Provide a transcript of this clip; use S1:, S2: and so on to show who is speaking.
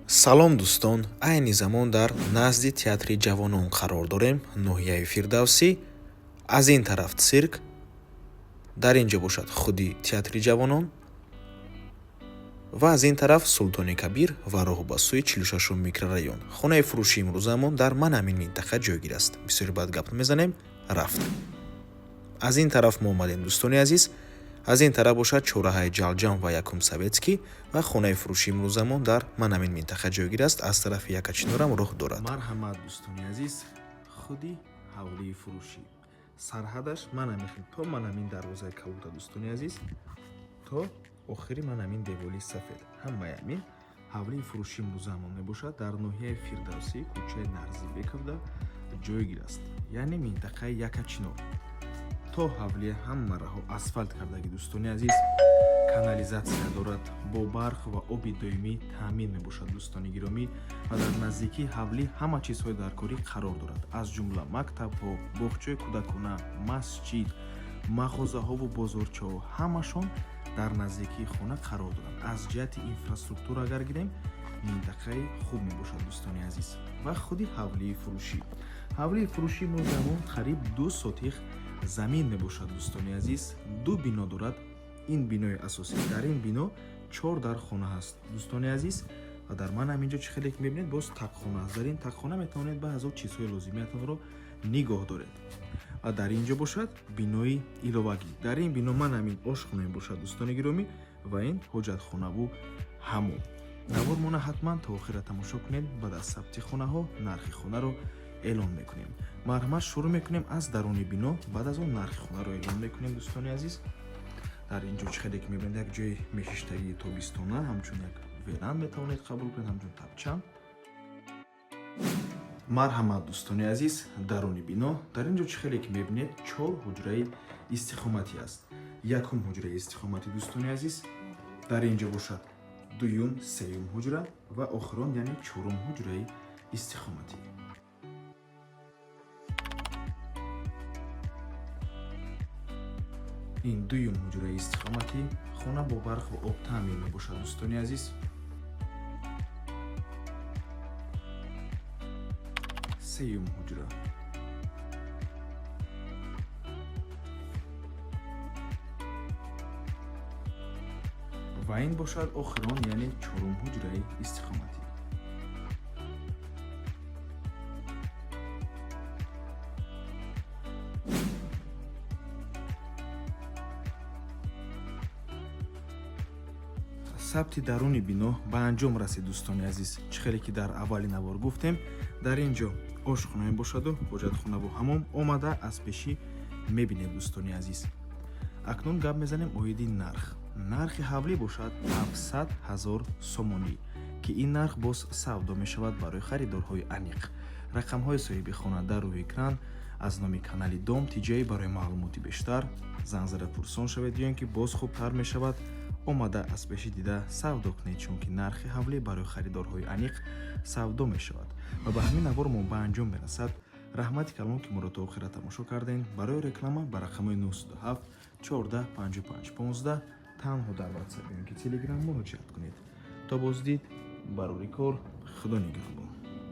S1: Салом, дӯстон! Айни замон дар назди Театри ҷавонон қарор дорем, ноҳияи Фирдавсӣ. Аз ин тараф цирк, дар ин ҷо бошад худи Театри ҷавонон ва аз ин тараф Султони Кабир ва роҳ ба сӯи 46-ум микрорайон. Хонаи фурӯшии имрӯзаамон дар ман ҳамин минтақа ҷойгир аст. Бисёри баъд гап мезанем, рафт. Аз ин тараф мо омадем, дӯстони азиз. Аз ин тараф бошад чорраҳаи Ҷалҷам ва Якум Советский ва хонаи фурӯшии имрӯзамон дар ман ҳамин минтақа ҷойгир аст. Аз тарафи Якачинорам роҳ дорад. Марҳамат, дӯстони азиз, худи ҳавлии фурӯшӣ, сарҳадаш ман ҳамин хел то ман ҳамин дарвозаи кабута, дӯстони азиз, то охири ман ҳамин деволи сафед, ҳамаи ҳамин ҳавлии фурӯшии имрӯзаамон мебошад. Дар ноҳияи Фирдавсӣ, кӯчаи Нарзибековда ҷойгир аст, яъне минтақаи Якачинор. То ҳавлия ҳама раҳо асфалт кардагӣ, дӯстони азиз, канализатсия дорад, бо барқ ва оби доимӣ таъмин мебошад, дӯстони гиромӣ. Ва дар наздикии ҳавлӣ ҳама чизҳои даркорӣ қарор дорад, аз ҷумла мактабҳо, боғчаи кӯдакона, масҷид, мағозаҳову бозорчаҳо, ҳамашон дар наздикии хона қарор доранд. Аз ҷиҳати инфраструктура агар гирем, минтақаи хуб мебошад, дӯстони азиз. Ва худи ҳавлии фурӯшӣ. Ҳавлии фурӯшии имрӯзамон қариб 2 сотих замин мебошад, дӯстони азиз. Ду бино дорад. Ин бинои асосӣ, дар ин бино чор дар хона ҳаст, дӯстони азиз. Ва дар ман ҳамин ҷо, чӣ хеле ки мебинед, боз тақхона аст. Дар ин тақхона метавонед баъзо чизҳои лозимиятонро нигоҳ доред. Ва дар ин ҷо бошад бинои иловагӣ. Дар ин бино ман ҳамин ошхона мебошад, дӯстони гиромӣ, ва ин ҳоҷатхонаву ҳамом. Навормона ҳатман то охира тамошо кунед. Баъд аз сабти хонаҳо нархи хонаро эълон мекунем. Марҳамат, шурӯъ мекунем аз даруни бино, баъд аз он нархи хонаро эълон мекунем, дӯстони азиз. Дар ин ҷо, чӣ хеле ки мебинед, як ҷои мешиштагии тобистона, ҳамчун як веранд метавонед қабул кунед, ҳамчун тапчан. Марҳамат, дӯстони азиз, даруни бино. Дар ин ҷо, чӣ хеле ки мебинед, чор ҳуҷраи истиқоматӣ аст. Якум ҳуҷраи истиқоматӣ, дӯстони азиз, дар ин ҷо бошад дуюм, сеюм ҳуҷра ва охирон, яъне чорум ҳуҷраи истиқоматӣ. Ин дуюм ҳуҷраи истиқоматӣ. Хона бо барқ ва об таъмин мебошад, дӯстони азиз. Сеюм ҳуҷра ва ин бошад охирон, яъне чорум ҳуҷраи истиқоматӣ. Сабти даруни бино ба анҷом расид, дӯстони азиз. Чӣ хеле ки дар аввали навор гуфтем, дар ин ҷо ошхона мебошаду ҳоҷатхонаву ҳамом, омада аз пешӣ мебинед, дӯстони азиз. Акнун гап мезанем оиди нарх. Нархи ҳавлӣ бошад 700 ҳазор сомонӣ, ки ин нарх боз савдо мешавад барои харидорҳои аниқ. Рақамҳои соҳиби хона дар рӯи экран. Аз номи канали Дом Тиҷаи барои маълумоти бештар занг зада пурсон шавед ё ин ки боз хубтар мешавад омада аз пеши дида савдо кунед, чунки нархи ҳавлӣ барои харидорҳои аниқ савдо мешавад. Ва ба ҳамин навормон ба анҷом мерасад. Раҳмати калон, ки моро то охира тамошо кардем. Барои реклама ба рақамҳои 907 14 55 15 танҳо дар Ватсап ё ки Телеграм муроҷиат кунед. То боздид, барори кор, Худо нигаҳбон.